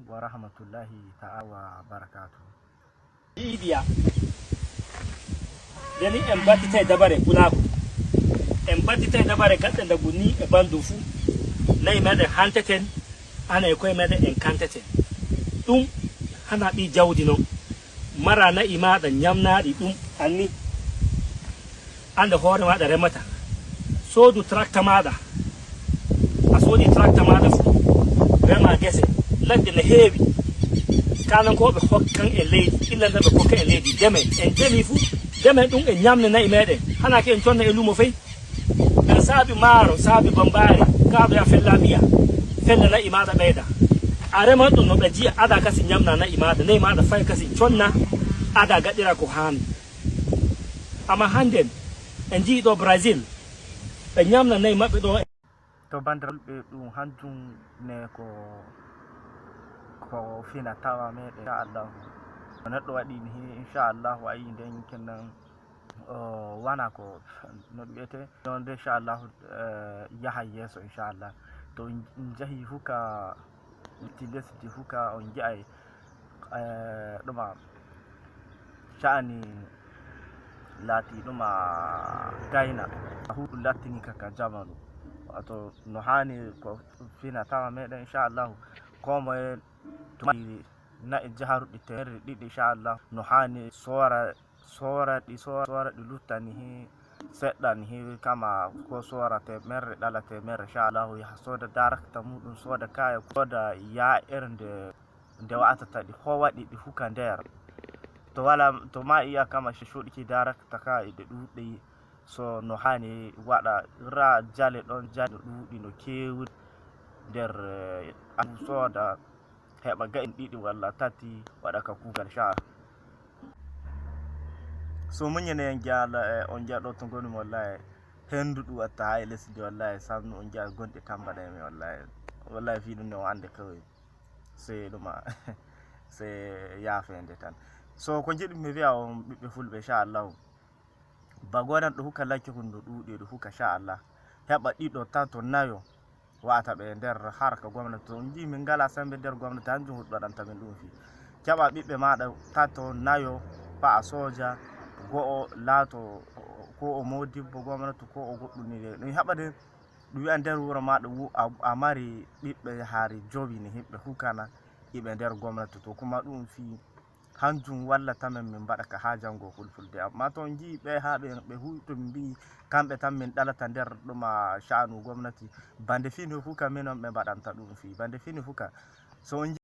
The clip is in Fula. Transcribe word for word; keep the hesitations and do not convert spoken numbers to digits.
Wa rahmatullahi ta'ala wa barakatuh. Idiya. Deni en battitay dabare pulaaku. En battitay dabare gaɗɗe ndagu ni e bandu fu. Nayi meɗen hanteten, ana e koye meɗen en kanteten. Ɗum hana ɓi jawdi non. Mara na'i maaɗa ñamnaaɗi ɗum anni. Annde hoore maaɗa remata. Soodu trakta maaɗa. A soodi trakta maaɗa fu. Rema gese. Ladde ne heewi. Kanankooɓe hokkan en leydi. Illa nde ɓe kokka en leydi. Demen. En demi fu. Demen ɗum en ñamne na'i meɗen. Hana ke en conna e lumo fey. En saabi maaro, saabi bambaari. Kaaɗo ya fella miya. Fella na'i maaɗa ɓeyda. A rema ɗum no ɓe jiya. Ada kasi ñamna na'i maaɗa. Na'i maaɗa fay kasi conna. Ada gaɗɗira ko haani. Amma hannden en njii ɗo Brazil, ɓe ñamna nayi maɓɓe ɗo. To banndiraaɓe, ɗum hanjum ne ko, ko fina tawa meɗen, inchallahu. No neɗɗo waɗi ni, inchallahu, a yii nden kenan, o wana ko no ɗum wiyete. Ɗon de, inchallahu, eh, yaha yeeso, inchallah. To en njahi huka, ti lesdi huka, on nji'ay, eh, ɗuma sha'ani laati ɗuma gayna. Huɗum lattini ka, ka jamanu. Wato no haani ko fina tawa meɗen, inchallahu. Ko moye to mari na'i jaharuɗi temerre ɗiɗi, inchallahu. No haani soora, soora ɗi, soora, soora ɗi luttani hi seɗɗa ni hi kama ko soora temerre, ɗala temerre, inchallahu. Yaha sooda darakta muɗum, sooda kaya, sooda ya'ere nde nde wa'atata ɗi, ho waɗi ɗi huka nder. To wala, to ma iya kama shi shuɗiki darakta ka e ɗe ɗuɗɗi, so no hani waɗa ra jale ɗon, jale no ɗuɗi, no kewi nder, eh, a sooda heɓa ga'in ɗiɗi walla tati waɗa ka kugal sha. So muñene en jala, eh, on jaɗo to ngoni mo wallahi. Hendu ɗu watta ha e lesdi wallahi, samnu on jaɗa gonɗe tambaɗa e mi wallahi. Wallahi fi ɗum ne o ande kawai. Sey ɗuma, sey yaafeende tan. So ko njiɗmi mi wi'a on ɓiɓɓe fulɓe, inchallahu. Ba gonan ɗo huka lacce hundu ɗuuɗi ɗo huka, inchallah. Heɓa ɗiɗo, tato, nayo. Wata ɓe nder harka gomnati. To on njii min ngala sembe nder gomnati, hanjum huɗɗo ɗanta min ɗum fii. Keɓa ɓiɓɓe maɗa tato, nayo, fa'a soja, go'o laato ko o modibbo gomnati, ko o goɗɗum ni. Ɗum heɓa de ɗum wi'a nder wuro maɗa wu-, a, a mari ɓiɓɓe hari jowi ni, hiɓɓe hukana iɓe nder gomnati. To kuma ɗum fii hanjum wallata men min mbaɗa ka ha jango fulfulde. Amma to on njii ɓe ha ɓe, ɓe huwi to min mbi'i kamɓe tan min ɗalata nder ɗuma sha'anu gomnati. Bande fini huka min on ɓe mbaɗanta ɗum fii. Bande fini huka. So on